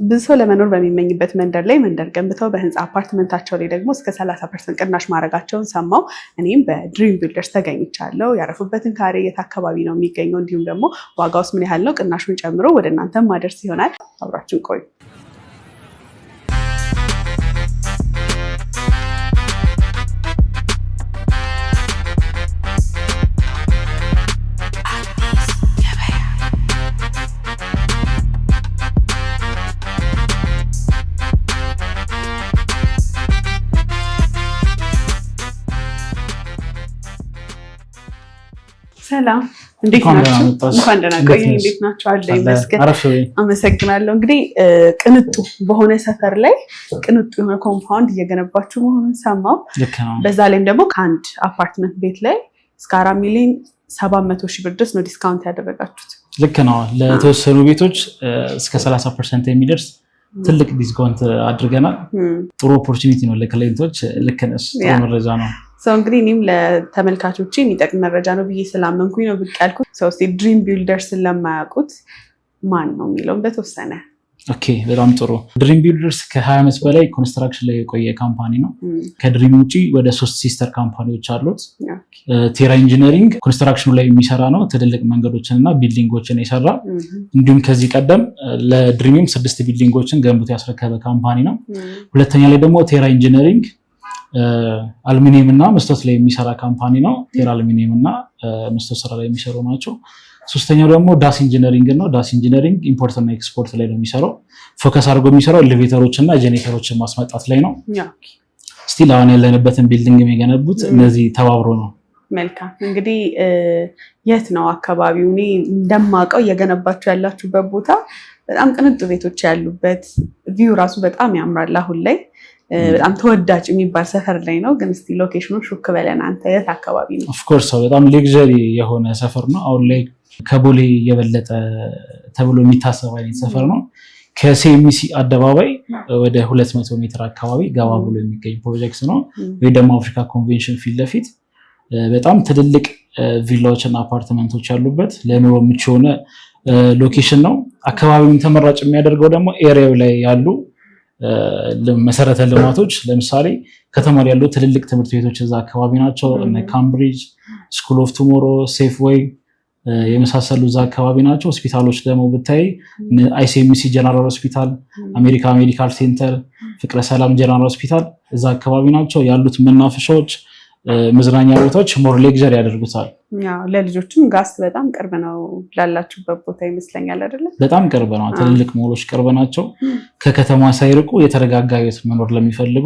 ብዙ ሰው ለመኖር በሚመኝበት መንደር ላይ መንደር ገንብተው በህንፃ አፓርትመንታቸው ላይ ደግሞ እስከ 30% ቅናሽ ማድረጋቸውን ሰማው። እኔም በድሪም ቢልደርስ ተገኝቻለሁ። ያረፉበትን ካሬ የት አካባቢ ነው የሚገኘው፣ እንዲሁም ደግሞ ዋጋውስ ምን ያህል ነው፣ ቅናሹን ጨምሮ ወደ እናንተ ማደርስ ይሆናል። አብራችን ቆዩ። ሰላም እንዴት ናችሁ? እንኳን ደህና ቆዩ። እንዴት ናችሁ? አለ ይመስገን፣ አመሰግናለሁ። እንግዲህ ቅንጡ በሆነ ሰፈር ላይ ቅንጡ የሆነ compound እየገነባችሁ መሆኑን ሰማሁ። በዛ ላይም ደግሞ ከአንድ አፓርትመንት ቤት ላይ እስከ 4,700,000 ብር ድረስ ነው discount ያደረጋችሁት። ልክ ነው። ለተወሰኑ ቤቶች እስከ 30% የሚደርስ ትልቅ discount አድርገናል። ጥሩ opportunity ነው ለ client ኦች። ልክ ነሽ። ጥሩ መረጃ ነው። So እንግዲህ እኔም ለተመልካቾች የሚጠቅም መረጃ ነው ብዬ ስላመንኩኝ ነው ብቅ ያልኩት። So ድሪም ቢልደርስን ለማያውቁት ማን ነው የሚለውን በተወሰነ። Okay፣ በጣም ጥሩ። ድሪም ቢልደርስ ከ20 ዓመት በላይ construction ላይ የቆየ company ነው። ከድሪም ውጪ ወደ ሶስት sister company ዎች አሉት። ቴራ ኢንጂነሪንግ construction ኑ ላይ የሚሰራ ነው። ትልልቅ መንገዶችን እና building ኦችን የሰራ፣ እንዲሁም ከዚህ ቀደም ለድሪምም ስድስት building ኦችን ገንብቶ ያስረከበ company ነው። ሁለተኛ ላይ ደግሞ ቴራ ኢንጂነሪንግ አልሚኒየም እና መስታወት ላይ የሚሰራ company ነው። ቴራ አልሚኒየም እና መስታወት ስራ ላይ የሚሰሩ ናቸው። ሶስተኛው ደግሞ ዳስ ኢንጂነሪንግ ነው። ዳስ ኢንጂነሪንግ import እና ኤክስፖርት ላይ ነው የሚሰራው። Focus አድርጎ የሚሰራው elevator ኦች እና ጄኔሬተሮችን ማስመጣት ላይ ነው። Still አሁን ያለንበትን building የገነቡት እነዚህ ተባብሮ ነው። መልካም፣ እንግዲህ የት ነው አካባቢው? እኔ እንደማውቀው እየገነባችሁ ያላችሁበት ቦታ በጣም ቅንጡ ቤቶች ያሉበት፣ view ራሱ በጣም ያምራል። አሁን ላይ በጣም ተወዳጅ የሚባል ሰፈር ላይ ነው። ግን እስቲ location ኑ ሹክ በለን አንተ፣ የት አካባቢ ነው? Of course፣ በጣም luxury የሆነ ሰፈር ነው። አሁን ላይ ከቦሌ የበለጠ ተብሎ የሚታሰብ አይነት ሰፈር ነው። ከሲኤምሲ አደባባይ ወደ 200 ሜትር አካባቢ ገባ ብሎ የሚገኝ ፕሮጀክት ነው። ወይ ደግሞ አፍሪካ ኮንቬንሽን ፊት ለፊት በጣም ትልልቅ ቪላዎች እና አፓርትመንቶች ያሉበት ለኑሮ ምቹ የሆነ location ነው። አካባቢውን ተመራጭ የሚያደርገው ደግሞ area ው ላይ ያሉ መሰረተ ልማቶች፣ ለምሳሌ ከተማ ላይ ያሉ ትልልቅ ትምህርት ቤቶች እዛ አካባቢ ናቸው። እነ ካምብሪጅ፣ ስኩል ኦፍ ቱሞሮ፣ ሴፍዌይ የመሳሰሉ እዛ አካባቢ ናቸው። ሆስፒታሎች ደግሞ ብታይ አይሲኤምሲ ጀነራል ሆስፒታል፣ አሜሪካ ሜዲካል ሴንተር፣ ፍቅረ ሰላም ጀነራል ሆስፒታል እዛ አካባቢ ናቸው ያሉት። መናፈሻዎች፣ መዝናኛ ቦታዎች more luxury ያደርጉታል። ለልጆችም ጋስት በጣም ቅርብ ነው ላላችሁበት ቦታ ይመስለኛል፣ አይደለ? በጣም ቅርብ ነው። ትልልቅ ሞሎች ቅርብ ናቸው። ከከተማ ሳይርቁ የተረጋጋ ህይወት መኖር ለሚፈልጉ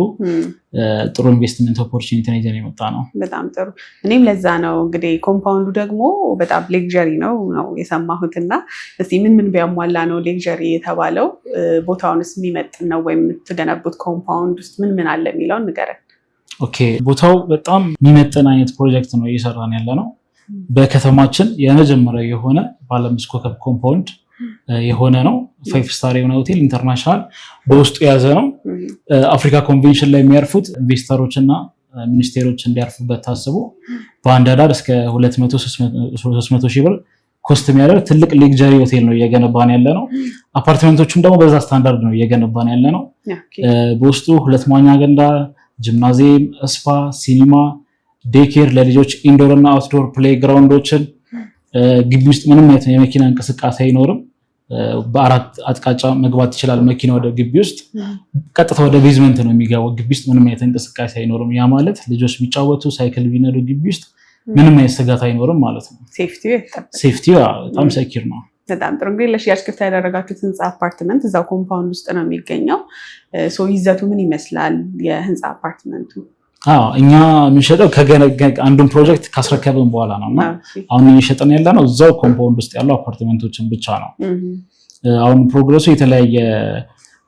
ጥሩ investment opportunity ነው ይዘን የመጣ ነው። በጣም ጥሩ። እኔም ለዛ ነው እንግዲህ compound ኡ ደግሞ በጣም luxury ነው ነው የሰማሁት። እና እስኪ ምን ምን ቢያሟላ ነው luxury የተባለው? ቦታውንስ የሚመጥን ነው ወይም የምትገነቡት compound ውስጥ ምን ምን አለ የሚለውን ንገረን። Okay፣ ቦታው በጣም የሚመጥን አይነት ፕሮጀክት ነው እየሰራን ያለ ነው። በከተማችን የመጀመሪያው የሆነ ባለአምስት ኮከብ compound የሆነ ነው። Five star የሆነ ሆቴል international በውስጡ የያዘ ነው። አፍሪካ ኮንቬንሽን ላይ የሚያርፉት investor ኦች እና ሚኒስቴሮች እንዲያርፉበት ታስቦ በአንድ አዳር እስከ 200 300 ሺህ ብር cost የሚያደርግ ትልቅ luxury ሆቴል ነው እየገነባን ያለ ነው። አፓርትመንቶቹም ደግሞ በዛ ስታንዳርድ ነው እየገነባን ያለ ነው። በውስጡ ሁለት መዋኛ ገንዳ፣ ጂምናዚየም፣ spa፣ ሲኒማ፣ daycare ለልጆች indoor እና outdoor playground ኦችን፣ ግቢ ውስጥ ምንም አይነት የመኪና እንቅስቃሴ አይኖርም። በአራት አቅጣጫ መግባት ይችላል መኪና ወደ ግቢ ውስጥ፣ ቀጥታ ወደ basement ነው የሚገባው። ግቢ ውስጥ ምንም አይነት እንቅስቃሴ አይኖርም። ያ ማለት ልጆች ቢጫወቱ፣ ሳይክል ቢነዱ ግቢ ውስጥ ምንም አይነት ስጋት አይኖርም ማለት ነው። Safety በጣም secure ነው። በጣም ጥሩ። እንግዲህ ለሽያጭ ክፍት ያደረጋችሁት ህንፃ አፓርትመንት እዛው compound ውስጥ ነው የሚገኘው። ይዘቱ ምን ይመስላል የህንፃ አፓርትመንቱ? አዎ፣ እኛ የምንሸጠው አንዱን ፕሮጀክት ካስረከብን በኋላ ነው፣ እና አሁን እየሸጥን ያለ ነው እዛው compound ውስጥ ያሉ አፓርትመንቶችን ብቻ ነው። አሁን progress ኡ የተለያየ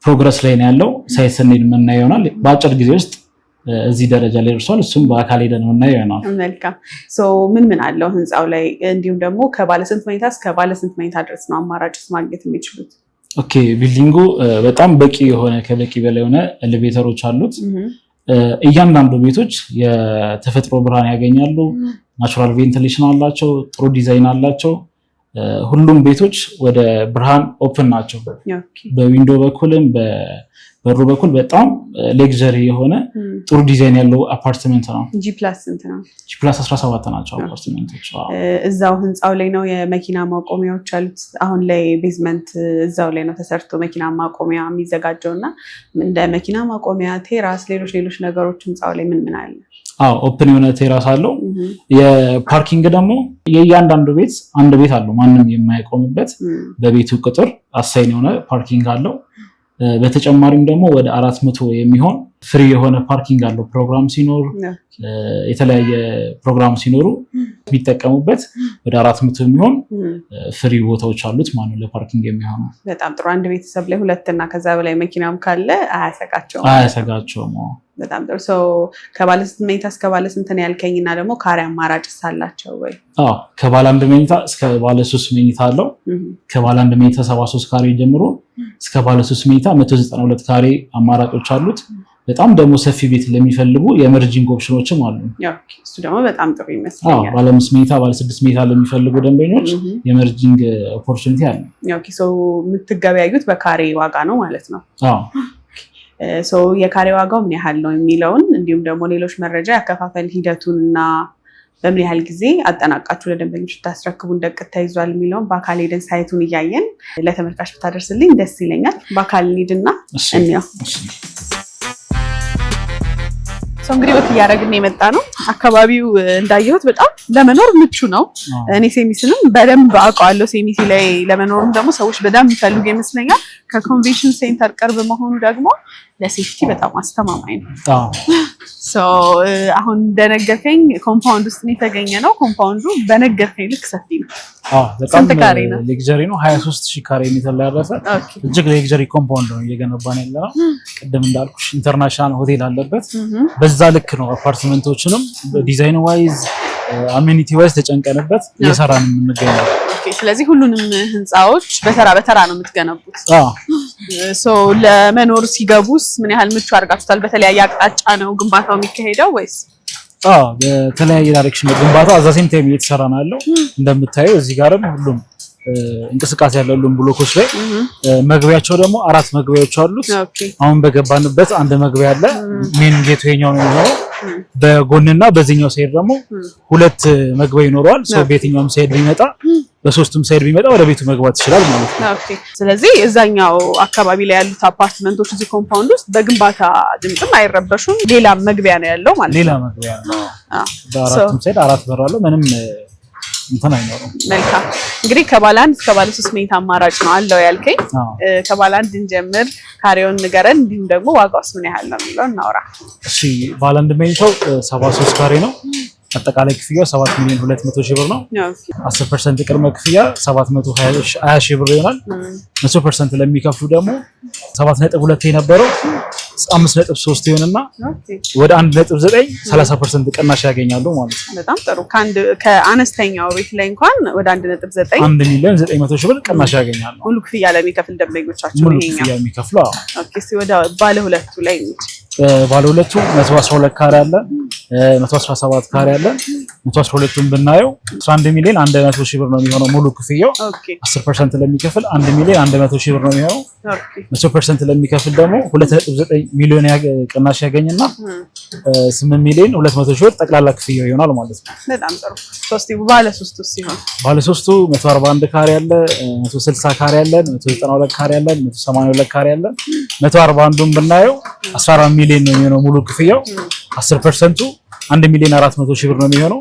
progress ላይ ነው ያለው። Site ስንሄድ የምናየው ይሆናል። በአጭር ጊዜ ውስጥ እዚህ ደረጃ ላይ ደርሷል። እሱም በአካል ሄደን የምናየው ይሆናል። መልካም። ምን ምን አለው ህንፃው ላይ? እንዲሁም ደግሞ ከባለስንት መኝታ እስከ ባለስንት መኝታ ድረስ ነው አማራጭስ ማግኘት የሚችሉት? Okay፣ building ኡ በጣም በቂ የሆነ፣ ከበቂ በላይ የሆነ elevator ኦች አሉት። እያንዳንዱ ቤቶች የተፈጥሮ ብርሃን ያገኛሉ። Natural ventilation አላቸው። ጥሩ ዲዛይን አላቸው። ሁሉም ቤቶች ወደ ብርሃን open ናቸው። በ window በኩልም በበሩ በኩል በጣም luxury የሆነ ጥሩ ዲዛይን ያለው አፓርትመንት ነው። G plus ስንት ነው? G plus 17 ናቸው አፓርትመንቶች። እዛው ህንፃው ላይ ነው የመኪና ማቆሚያዎች ያሉት። አሁን ላይ basement እዛው ላይ ነው ተሰርቶ መኪና ማቆሚያ የሚዘጋጀው እና እንደ መኪና ማቆሚያ፣ terrace፣ ሌሎች ሌሎች ነገሮች ህንፃው ላይ ምን ምን አለ? አዎ፣ open የሆነ terrace አለው። የ parking ደግሞ የእያንዳንዱ ቤት አንድ ቤት አለው፣ ማንም የማይቆምበት በቤቱ ቅጥር assign የሆነ parking አለው። በተጨማሪም ደግሞ ወደ 400 የሚሆን free የሆነ parking አለው። ፕሮግራም ሲኖር፣ የተለያየ ፕሮግራም ሲኖሩ የሚጠቀሙበት ወደ 400 የሚሆን free ቦታዎች አሉት ማለት ነው ለ parking የሚሆኑ። በጣም ጥሩ። አንድ ቤተሰብ ላይ ሁለት እና ከዛ በላይ መኪናም ካለ አያሰጋቸውም። አያሰጋቸውም። በጣም ጥሩ። So ከባለ ስንት መኝታ እስከ ባለ ስንት ነው ያልከኝ? እና ደግሞ ካሬ አማራጭ አላቸው ወይ? አዎ፣ ከባለ አንድ መኝታ እስከ ባለ ሶስት መኝታ አለው። ከባለ አንድ መኝታ 73 ካሬ ጀምሮ እስከ ባለ ሶስት መኝታ 192 ካሬ አማራጮች አሉት። በጣም ደግሞ ሰፊ ቤት ለሚፈልጉ የ merging option ኦችም አሉ። እሱ ደግሞ በጣም ጥሩ ይመስለኛል። ባለ አምስት መኝታ፣ ባለ ስድስት መኝታ ለሚፈልጉ ደንበኞች የ merging opportunity አለ። Okay፣ so የምትገበያዩት በካሬ ዋጋ ነው ማለት ነው። አዎ። የካሬ ዋጋው ምን ያህል ነው የሚለውን እንዲሁም ደግሞ ሌሎች መረጃ፣ ያከፋፈል ሂደቱን እና በምን ያህል ጊዜ አጠናቃችሁ ለደንበኞች ልታስረክቡ እንደቅድ ተይዟል የሚለውን በአካል ሄደን site ኡን እያየን ለተመልካች ብታደርስልኝ ደስ ይለኛል። በአካል እንሂድና እንየው። እንግዲህ walk እያደረግን የመጣ ነው። አካባቢው እንዳየሁት በጣም ለመኖር ምቹ ነው። እኔ ሲኤምሲንም በደንብ አውቀዋለሁ። ሲኤምሲ ላይ ለመኖርም ደግሞ ሰዎች በደንብ የሚፈልጉ ይመስለኛል። ከ convention center ቅርብ መሆኑ ደግሞ ለ safety በጣም አስተማማኝ ነው። አሁን እንደነገርከኝ compound ውስጥ የተገኘ ነው። Compound ኡ በነገርከኝ ልክ ሰፊ ነው። በጣም ስንት ካሬ ነው? Luxury ነው። 23 ሺህ ካሬ ሜትር ላይ ያረፈ እጅግ luxury compound ነው እየገነባን ያለ ነው። ቅድም እንዳልኩሽ international ሆቴል አለበት። በዛ ልክ ነው አፓርትመንቶችንም design wise፣ amenity wise ተጨንቀንበት እየሰራን የምንገኘው። ስለዚህ ሁሉንም ህንፃዎች በተራ በተራ ነው የምትገነቡት። ለመኖር ሲገቡስ ምን ያህል ምቹ አድርጋችሁታል? በተለያየ አቅጣጫ ነው ግንባታው የሚካሄደው ወይስ? አዎ፣ በተለያየ direction ነው ግንባታው at the same time እየተሰራ ነው ያለው። እንደምታየው እዚህ ጋርም ሁሉም እንቅስቃሴ ያለ ሁሉም ብሎኮች ላይ መግቢያቸው ደግሞ አራት መግቢያዎች አሉት። አሁን በገባንበት አንድ መግቢያ አለ። Main gate ኡ የኛው ነው የሚሆነው። በጎንና በዚህኛው side ደግሞ ሁለት መግቢያ ይኖረዋል። ሰው በየትኛውም side ቢመጣ፣ በሶስቱም side ቢመጣ ወደ ቤቱ መግባት ይችላል ማለት ነው። Okay። ስለዚህ እዛኛው አካባቢ ላይ ያሉት አፓርትመንቶች እዚህ compound ውስጥ በግንባታ ድምፅም አይረበሹም። ሌላ መግቢያ ነው ያለው ማለት ነው። ሌላ መግቢያ ነው። በአራቱም side አራት በር አለው። ምንም እንትን አይኖርም። መልካም። እንግዲህ ከባለ አንድ እስከ ባለ ሶስት መኝታ አማራጭ ነው አለው ያልከኝ። ከባለ አንድ እንጀምር፣ ካሬውን ንገረን፣ እንዲሁም ደግሞ ዋጋውስ ምን ያህል ነው የሚለው እናውራ። እሺ፣ ባለ አንድ መኝታው 73 ካሬ ነው። አጠቃላይ ክፍያው 7 ሚሊዮን 200 ሺህ ብር ነው። 10% ቅድመ ክፍያ 720 ሺህ ብር ይሆናል። 100% ለሚከፍሉ ደግሞ 7.2 የነበረው 5.3 ይሆንና ወደ 1.9 30% ቅናሽ ያገኛሉ ማለት ነው። በጣም ጥሩ። ከአንድ ከአነስተኛው ቤት ላይ እንኳን ወደ 1.9 1 ሚሊዮን 900 ሺህ ብር ቅናሽ ያገኛሉ። ሙሉ ክፍያ ለሚከፍል ደንበኞቻቸው ሙሉ ይሄኛው። ክፍያ የሚከፍሉ፣ አዎ። Okay፣ እስኪ ወደ ባለ ሁለቱ ላይ እንሂድ። ባለ ሁለቱ 112 ካሬ አለ፣ 117 ካሬ አለ። 112ቱን ብናየው 11 ሚሊዮን 100 ሺህ ብር ነው የሚሆነው ሙሉ ክፍያው። 10% ለሚከፍል 1 ሚሊዮን 100 ሺህ ብር ነው የሚሆነው። 100% ለሚከፍል ደግሞ 2.9 ሚሊዮን ቅናሽ ያገኝና 8 ሚሊዮን 200 ሺህ ብር ጠቅላላ ክፍያው ይሆናል ማለት ነው። በጣም ጥሩ። ሶስት ባለ ሶስቱ ሲሆን? ባለ ሶስቱ 141 ካሬ አለ፣ 160 ካሬ አለ፣ 192 ካሬ አለ፣ 182 ካሬ አለ። 141ዱን ብናየው 14 ሚሊዮን ነው የሚሆነው ሙሉ ክፍያው። 10%ቱ 1 ሚሊዮን 400 ሺህ ብር ነው የሚሆነው።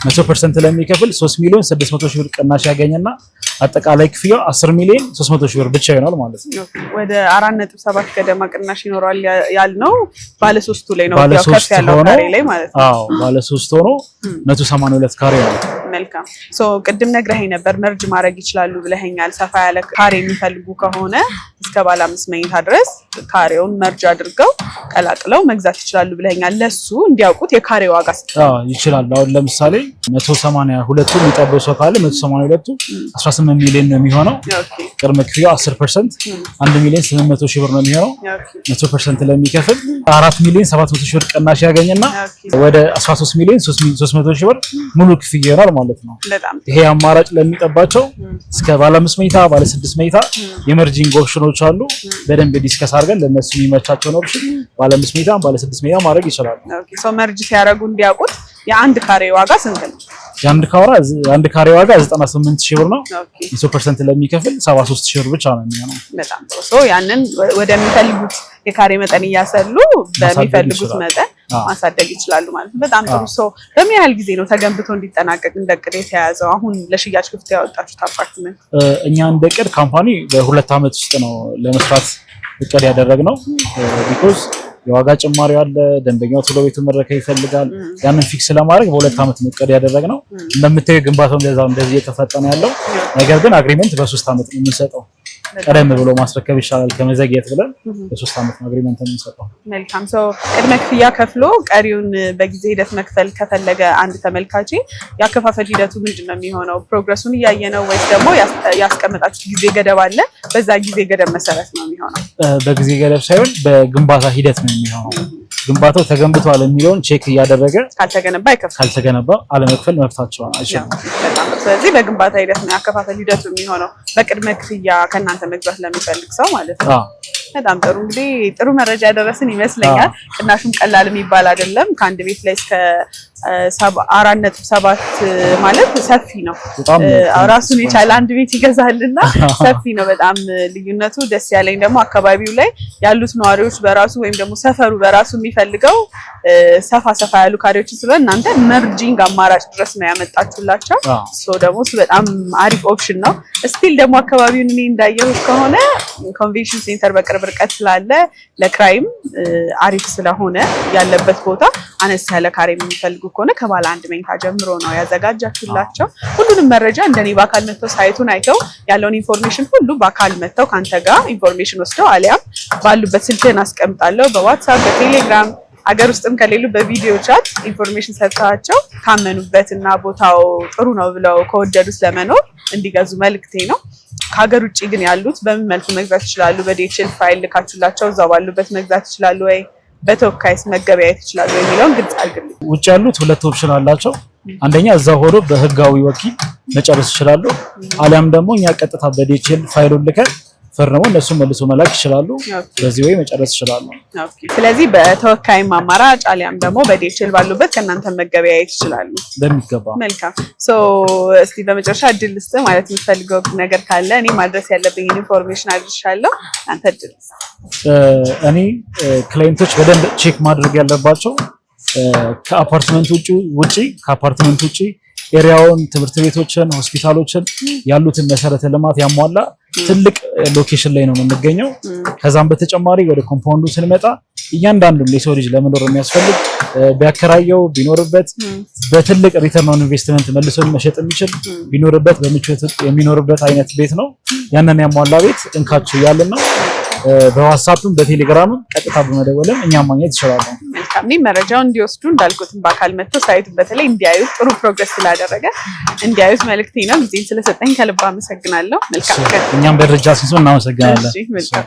100% ለሚከፍል 3 ሚሊዮን 600 ሺህ ብር ቅናሽ ያገኝና አጠቃላይ ክፍያው 10 ሚሊዮን 300 ሺህ ብር ብቻ ይሆናል ማለት ነው። ወደ 4.7 ገደማ ቅናሽ ይኖረዋል ያልነው ባለ ሶስቱ ላይ ነው። ባለ ያው ከፍ ሶስት ያለው ሆኖ ካሬ ላይ ማለት ነው። አዎ፣ ባለ ሶስት ሆኖ 182 ካሬ ነው። መልካም። So ቅድም ነግረኸኝ ነበር፣ merge ማድረግ ይችላሉ ብለኸኛል። ሰፋ ያለ ካሬ የሚፈልጉ ከሆነ እስከ ባለ አምስት መኝታ ድረስ ካሬውን merge አድርገው ቀላቅለው መግዛት ይችላሉ ብለኸኛል። ለሱ እንዲያውቁት የካሬ ዋጋ ስንት? አዎ፣ ይችላል። አሁን ለምሳሌ 182ቱ የሚጠበው ሰው ካለ 182ቱ 18 8 ሚሊዮን ነው የሚሆነው። ቅድመ ክፍያው 10% 1 ሚሊዮን 800 ሺህ ብር ነው የሚሆነው። 100% ለሚከፍል 4 ሚሊዮን 700 ሺህ ብር ቅናሽ ያገኝና ወደ 13 ሚሊዮን 300 ሺህ ብር ሙሉ ክፍያ ይሆናል ማለት ነው። ይሄ አማራጭ ለሚጠባቸው እስከ ባለ 5 መኝታ፣ ባለ 6 መኝታ የ merging option ኖች አሉ። በደንብ discuss አድርገን ለነሱ የሚመቻቸውን option ባለ 5 መኝታ፣ ባለ 6 መኝታ ማድረግ ይችላሉ። Okay፣ so merge ሲያደርጉ እንዲያውቁት የአንድ ካሬ ዋጋ ስንት ነው? የአንድ ካሬ ዋጋ 98 ሺህ ብር ነው። 100% ለሚከፍል 73 ሺህ ብር ብቻ ነው የሚሆነው። በጣም ጥሩ። So ያንን ወደሚፈልጉት የካሬ መጠን እያሰሉ በሚፈልጉት መጠን ማሳደግ ይችላሉ ማለት ነው። በጣም ጥሩ። So በምን ያህል ጊዜ ነው ተገንብቶ እንዲጠናቀቅ እንደ እቅድ የተያዘው? አሁን ለሽያጭ ክፍት ያወጣችሁት አፓርትመንት? እኛ እንደ እቅድ company በ2 ዓመት ውስጥ ነው ለመስራት እቅድ ያደረግነው። Because የዋጋ ጭማሪ አለ። ደንበኛው ቶሎ ቤቱን መረከብ ይፈልጋል። ያንን fix ለማድረግ በ2 ዓመት ነው እቅድ ያደረግነው። እንደምታየው ግንባታው እንደዚህ እየተፈጠነ ያለው፣ ነገር ግን agreement በ3 ዓመት ነው የምንሰጠው። ቀደም ብሎ ማስረከብ ይሻላል ከመዘግየት ብለን በ3 ዓመት ነው agreement የምንሰጠው። መልካም። So ቅድመ ክፍያ ከፍሎ ቀሪውን በጊዜ ሂደት መክፈል ከፈለገ አንድ ተመልካች የአከፋፈል ሂደቱ ምንድን ነው የሚሆነው? Progress ኡን እያየ ነው ወይስ ደግሞ ያስቀመጣችሁት ጊዜ ገደብ አለ? በዛ ጊዜ ገደብ መሰረት ነው የሚሆነው? በጊዜ ገደብ ሳይሆን በግንባታ ሂደት ነው የሚሆነው። ግንባታው ተገንብቷል የሚለውን check እያደረገ ካልተገነባ አይከፍልም። ካልተገነባ አለመክፈል መብታቸው አይችልም። በጣም፣ ስለዚህ በግንባታ ሂደት ነው ያከፋፈል ሂደቱ የሚሆነው፣ በቅድመ ክፍያ ከእናንተ መግዛት ለሚፈልግ ሰው ማለት ነው። በጣም ጥሩ። እንግዲህ ጥሩ መረጃ ያደረስን ይመስለኛል። ቅናሹም ቀላል የሚባል አይደለም። ከአንድ ቤት ላይ እስከ 4.7 ማለት ሰፊ ነው። ራሱን የቻለ አንድ ቤት ይገዛልና ሰፊ ነው በጣም ልዩነቱ። ደስ ያለኝ ደግሞ አካባቢው ላይ ያሉት ነዋሪዎች በራሱ ወይም ደግሞ ሰፈሩ በራሱ የሚፈልገው ሰፋ ሰፋ ያሉ ካሬዎችን ስለሆነ እናንተ merging አማራጭ ድረስ ነው ያመጣችሁላቸው። So ደግሞ እሱ በጣም አሪፍ option ነው። Still ደግሞ አካባቢውን እኔ እንዳየሁት ከሆነ convention center በቅርብ ርቀት ስላለ ለክራይም አሪፍ ስለሆነ ያለበት ቦታ አነስ ያለ ካሬ የሚፈልጉ ከሆነ ከባለ አንድ መኝታ ጀምሮ ነው ያዘጋጃችሁላቸው። ሁሉንም መረጃ እንደኔ በአካል መጥተው site ኡን አይተው ያለውን information ሁሉ በአካል መጥተው ከአንተ ጋር information ወስደው አሊያም ባሉበት ስልክህን አስቀምጣለሁ በ WhatsApp፣ በቴሌግራም፣ አገር ውስጥም ከሌሉ በ video chat information ሰጥተዋቸው ካመኑበት እና ቦታው ጥሩ ነው ብለው ከወደዱት ለመኖር እንዲገዙ መልክቴ ነው። ከሀገር ውጭ ግን ያሉት በምን መልኩ መግዛት ይችላሉ? በ DHL ፋይል ልካችሁላቸው እዛው ባሉበት መግዛት ይችላሉ ወይ? በተወካይስ መገበያየት ይችላሉ የሚለውን ግልጽ አድርግልኝ። ውጭ ያሉት ሁለት option አላቸው። አንደኛ እዛው ሆኖ በህጋዊ ወኪል መጨረስ ይችላሉ። አሊያም ደግሞ እኛ ቀጥታ በ DHL ፋይሉን ልከን ፈርመው እነሱ መልሶ መላክ ይችላሉ። በዚህ ወይ መጨረስ ይችላሉ። ስለዚህ በተወካይም አማራጭ አሊያም ደግሞ በ DHL ባሉበት ከእናንተ መገበያየት ይችላሉ። በሚገባ። መልካም። So እስቲ በመጨረሻ እድል ልስጥ፣ ማለት የምትፈልገው ነገር ካለ። እኔ ማድረስ ያለብኝ information አድርሻለሁ። አንተ እድል ልስጥ። እኔ client ኦች በደንብ check ማድረግ ያለባቸው ከአፓርትመንት ውጭ area ውን፣ ትምህርት ቤቶችን፣ ሆስፒታሎችን ያሉትን መሰረተ ልማት ያሟላ ትልቅ location ላይ ነው የምንገኘው። ከዛም በተጨማሪ ወደ compound ኡ ስንመጣ እያንዳንዱን የሰው ልጅ ለመኖር የሚያስፈልግ፣ ቢያከራየው ቢኖርበት በትልቅ return on investment መልሶ መሸጥ የሚችል፣ ቢኖርበት በምቾት የሚኖርበት አይነት ቤት ነው። ያንን ያሟላ ቤት እንካችሁ እያልን ነው። በዋትስአፕም በቴሌግራምም ቀጥታ በመደወልም እኛም ማግኘት ይችላሉ። መልካም። እኔም መረጃውን እንዲወስዱ እንዳልኩትም በአካል መጥተው site ኡን በተለይ እንዲያዩት፣ ጥሩ progress ስላደረገ እንዲያዩት መልእክቴ ነው። ጊዜን ስለሰጠኝ ከልብ አመሰግናለሁ። መልካም ቀን። እኛም በደረጃ ሲሶ እናመሰግናለን። እሺ፣ መልካም።